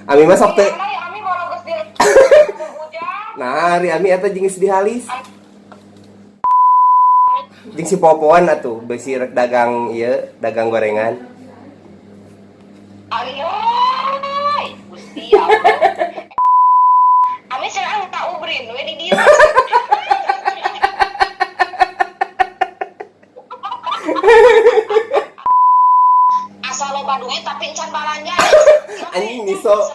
Ami mah sok teu. Mana ya Ami baru geus di Ujang. Nah, ari Ami eta jeung geus dihalis. Jeung si Popon atuh besi rek dagang ieu, dagang gorengan. Ayoy, Gusti ya Allah. Ami cenah ka Ubrin we di dieu. Asal loba duit tapi encan balanja. Anjing niso.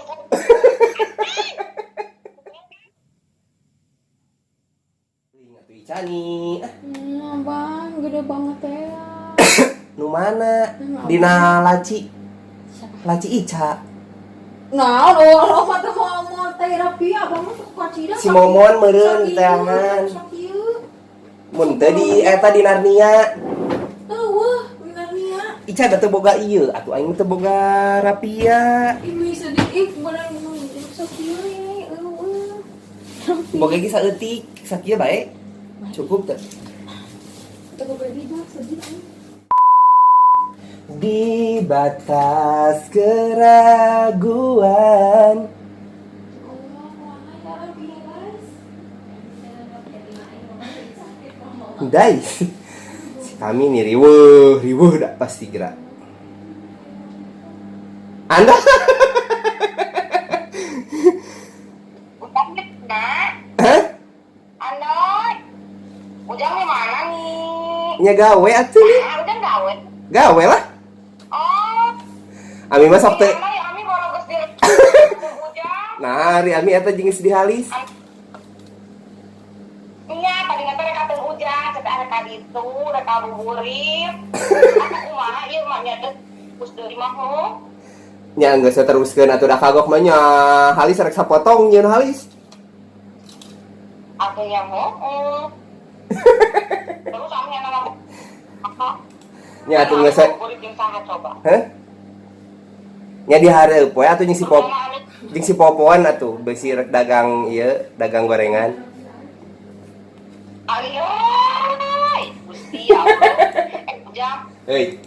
Atuh Icani. Ah, Abang, gede banget ya. Nu mana? Dina laci. Laci Ica. Nah, oh, oh, mata mau mau terapi, abang mah suka kacida. Si Momon meureun teangan. Sakieu. Mun teu di eta di Narnia. Eueuh, Narnia. Ica da teu boga ieu, atuh aing teu boga rapia. Ini sedih, ih, bener sakieu ye, eueuh. Boga ge saeutik, sakieu bae. Cukup teu? Teu bagi dah sedih. Di batas keraguan. Allah, mana ya rapia, guys. Dai. Si kami nih riweuh, riweuh dah pasti gerak. Anda? Ujang nah. Hah? Anda. Ujang di mana nih? Nya gawe atuh nih. Ah, Ujang gawe. Gawe lah. Oh, Ami mah sok teu. mana ya Ami baru geus di Ujang. Nah, ari Ami eta jeung geus dihalis. Nya tadi nanti rek kateung Ujang, ceuk rek ka ditu, rek ngabuburit. Atuh kumaha ieu mah nya teh geus deui mah heuh. Nya geus teruskeun atuh da kagok mah nya halis rek sapotong nyeun halis. Atuh nya heuh. Terus Ami anak apa? Nya atuh geus Ngabuburit jeung saha coba? Hah? Nya dihareup we atuh jeung si Pop Pertama Ami jeung si Popon atuh besi rek dagang ieu, dagang gorengan. Ayoy, Gusti ya Allah. Eh, Ujang, Euy,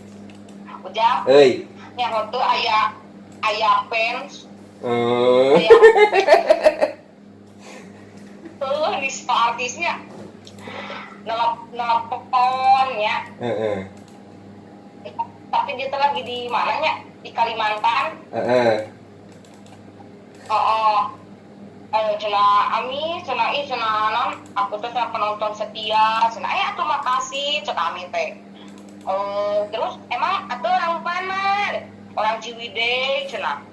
Ujang, euy. nya teu aya aya fans, aya tuh di artisnya nelpon ya, Heeh. tapi dia tuh lagi di mananya, di Kalimantan. Heeh. Oh, oh. Cenah Ami, cenah ih cenah non, aku tuh cenah penonton setia, cenah atuh makasih cenah Ami teh. Terus emang atuh orang mana? Orang Ciwidey cenah.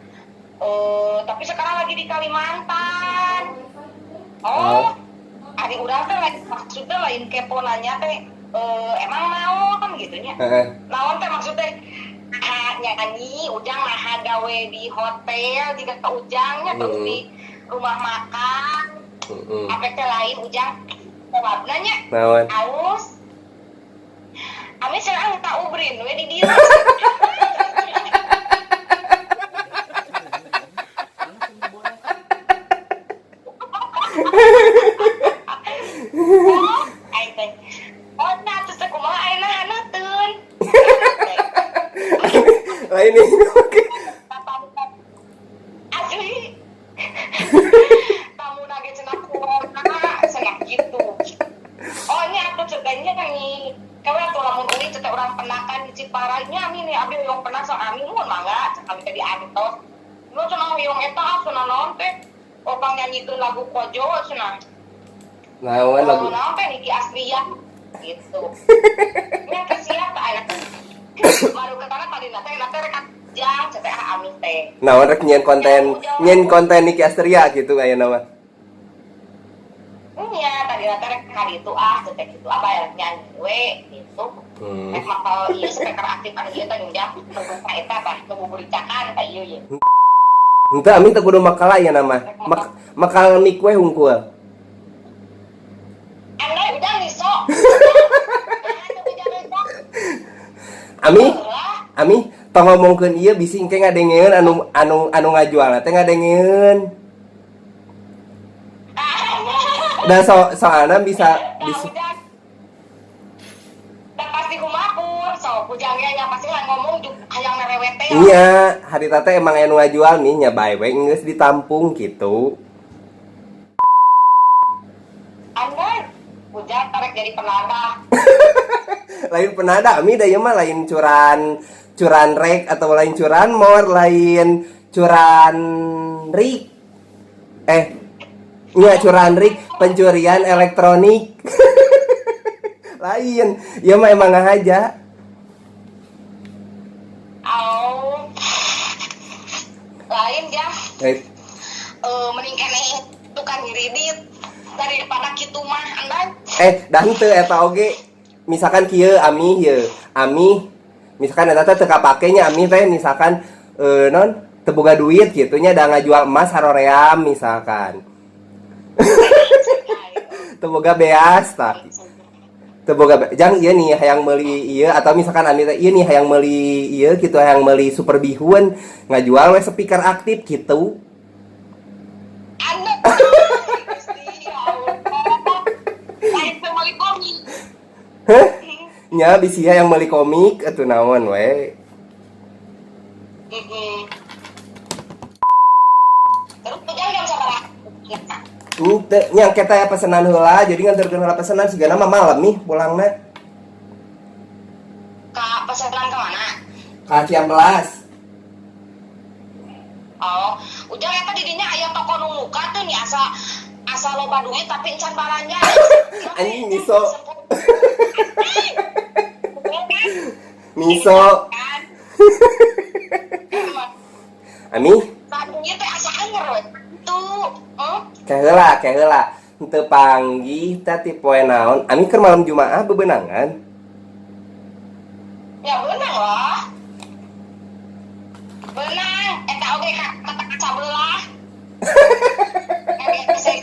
Tapi sekarang lagi di Kalimantan. Oh, ari urang teh lain maksudnya lain kepo nanya teh, emang naon gitu nya. Heeh. Naon teh maksudnya nah, nyanyi Ujang nah gawe di hotel jika ke Ujangnya terus di rumah makan. Apa teh lain Ujang jawabna nya Naon? Aus Ami cenah ka Ubrin we di dieu. Oh, aing teh. Oh, nah terus teh kumaha ayeuna haneuteun. Lain ini. Oke. Asli. Tamu nage cenah corona, cenah gitu. Oh, ini atuh cegahnya nih. Kawe atuh lamun euy teh urang penakan di Ciparai nya ami nih abdi hoyong penak sok ami nuhun mangga cek abi teh diantos. Nu cenah hoyong eta ah cenah naon teh? Oh, pang nyanyikeun lagu Kojo cenah. Naon lagu? Oh, naon teh Niki Astria gitu. Nya teh siap teh ayeuna. Baru ketara tadi teh teh rek jang cek teh ah, ami teh. Naon rek nyieun konten Niki Astria gitu aya mah. Nya tadi teh rek ka ditu ah cek teh gitu ah bayar nyanyi we gitu. Rek makal ieu speaker aktif anu ieu teh ujang teu eta tah nu buburicakan tah ieu ye. Henteu Ami teu kudu makal aya nama. Makal mik we hungkul. Anda ujang niso. Ujang niso. Ami, Ami tong ngomongkeun ieu bisi engke ngadengeun anu anu anu ngajualna teh ngadengeun. Da soalna bisa Nah, bisa ujang. Da pasti kumapur. Naon sok ujangnya nya pasti lah ngomong hayang merewet teh. Iya, harita teh emang aya nu ngajual nih nya bae we geus ditampung gitu. Anda ujang tarik jadi penadah. Lain penada Ami da ieu mah lain curan curan rek atau lain curan mor, lain curan rik. Eh, nya curan rik pencurian elektronik. Lain, ieu mah emang ngahaja. Au. Lain ya. Eh, Eh, mending keneh tukang ngiridit daripada kitu mah anda. Eh, dah henteu eta oge misalkan kieu Ami ieu. Ami misalkan eta teh teu kapake nya Ami teh misalkan non teu boga duit gitu nya da ngajual emas haroream misalkan. Teu boga beas tah. Teu boga jang ieu nih hayang meuli ieu atau misalkan Ami teh ieu nih hayang meuli ieu gitu hayang meuli super bihun ngajual we speaker aktif gitu. Anda Gusti ya Allah. Lain teu meuli komik. Heh? Nya bisi hayang meuli komik atuh naon we. Heeh. Terus ujang jam sabaraha? Henteu nya engke teh pesenan heula jadi nganterkeun heula pesenan sigana mah malam nih pulangna. Ka pesanan ke mana? Ka Ciamplas. Oh, ujang eta di dinya aya toko nu muka tuh nih asa asa loba duit tapi encan balanja. Anjing miso. Miso. Kan? Ami Ieu teh asa anger we. Tuh, kaheula kaheula henteu panggih teh ti poe naon Ami keur malam Jumaah bebenangan. Ya beunang lah. Beunang, eta oge ka kata sabelah. Eh,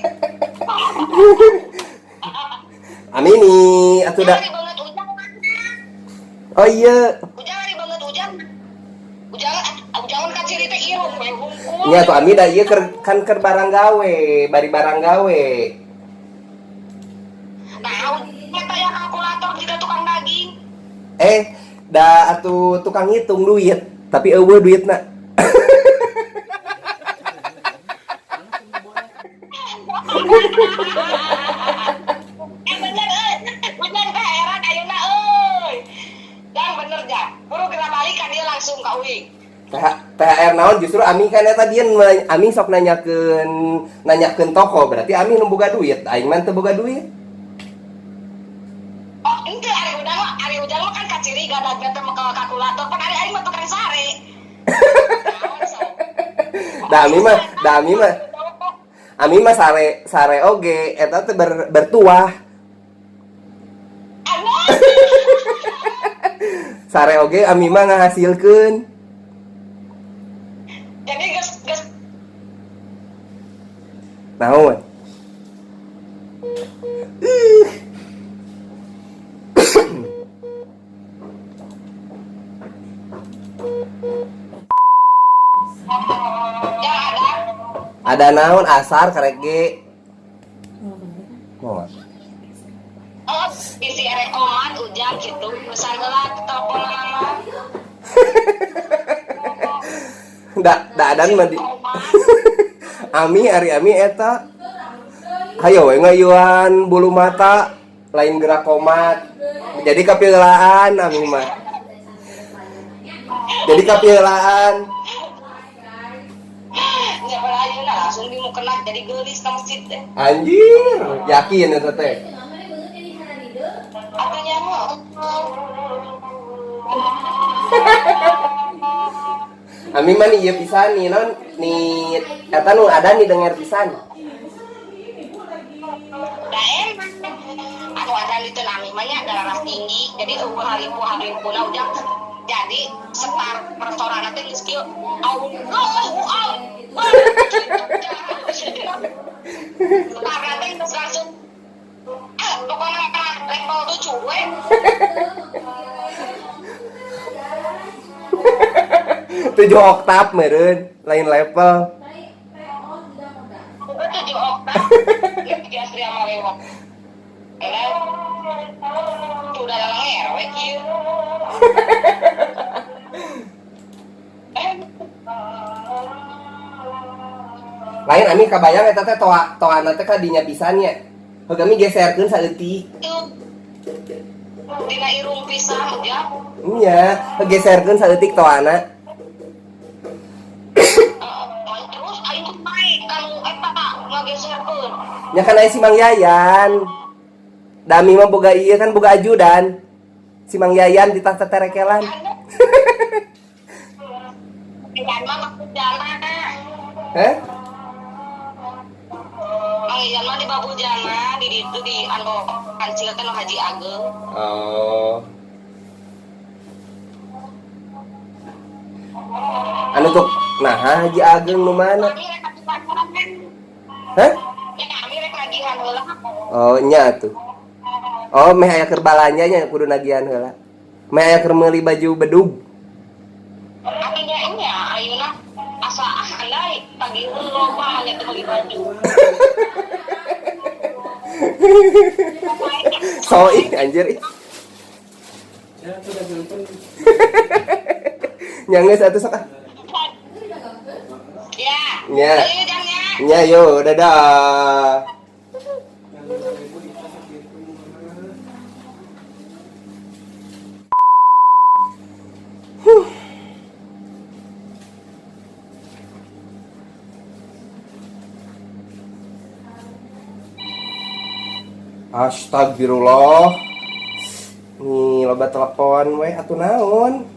Ami nih atuh da Ari banget ujang mana? Oh iya. Ujang ari banget ujang. Ujang ujang kan ciri teh irung we hungkul. Nya tuh Ami da ieu keur kan keur barang gawe, bari barang gawe. Nah, eta ya kalkulator juga tukang daging. Eh, da atuh tukang ngitung duit, tapi euweuh duitna. Eh bener euy. Bener teh heran ayeuna euy. Jang bener jang. Buru geura balik ka dia langsung ka uing. THR naon justru Ami kan eta dieun Ami sok nanyakeun nanyakeun toko berarti Ami nu boga duit, aing mah teu boga duit. Oh, ente ari ujang mah kan kaciri gadag teh mah kalkulator pan ari aing mah tukang sare. Naon sok. Da Ami mah Ami mah sare sare oge eta teh bertuah. Anu, Sare oge Ami mah ngahasilkeun. Jadi geus geus Naon? Ih. Yang ada Ada naon asar karek ge. Moal. Oh, isi erek komat ujang gitu. Pesan heula telepon mama. Da da adan mah di Komat. Ami ari Ami eta hayo we ngayuan bulu mata lain gerak komat. Jadi kapileulaan Ami mah. Jadi kapileulaan. Nya ayeuna langsung dimukena jadi geulis ka masjid teh. Anjir, yakin eta teh. Atuh nya mah. Ami mah nih ieu pisan nih non nih eta nu ada nih denger pisan. Da emang anu ada itu nami mah nya darah tinggi jadi euweuh harimpu harimpuna ujang jadi setar persorangan teh geus kieu Allahu Akbar gitu setar teh geus langsung ah pokoknya level 7 we. 7 oktav meureun, lain level. 7 oktav ya Astria Malewa. Eh, udah lenger we kieu. Lain Ami kabayang eta teh toa toana teh kadinya pisan nya. Heuh kami geserkeun saeutik. Dina irung pisan ujang. Nya, geserkeun saeutik toana. Heeh, terus aing tuh naik kanu eta ngageserkeun. Nya kan aya si Mang Yayan. Dami mah boga ieu kan boga ajudan. Si Mang Yayan di tas teterekelan. Iyan mah babujana. Heh? Mang Iyan mah di babujana di ditu di anu kancil teh nu Haji Ageng. Oh. Anu tuh nah Haji Ageng nu mana? Kami rek nagihan. Hah? Ya kami rek nagihan heula. Oh, nya tuh. Oh, meh aya keur balanja nya kudu nagihan heula. Meh aya keur meuli baju bedug. Atunya nya ayeuna asa andai tagih loba hanya teu meuli baju. So ih anjir ih. Nya geus atuh sok ah. Ya. Nya. Ayo jang ya. Nya yo, dadah. Huh. Astagfirullah. Nih loba telepon we atuh naon?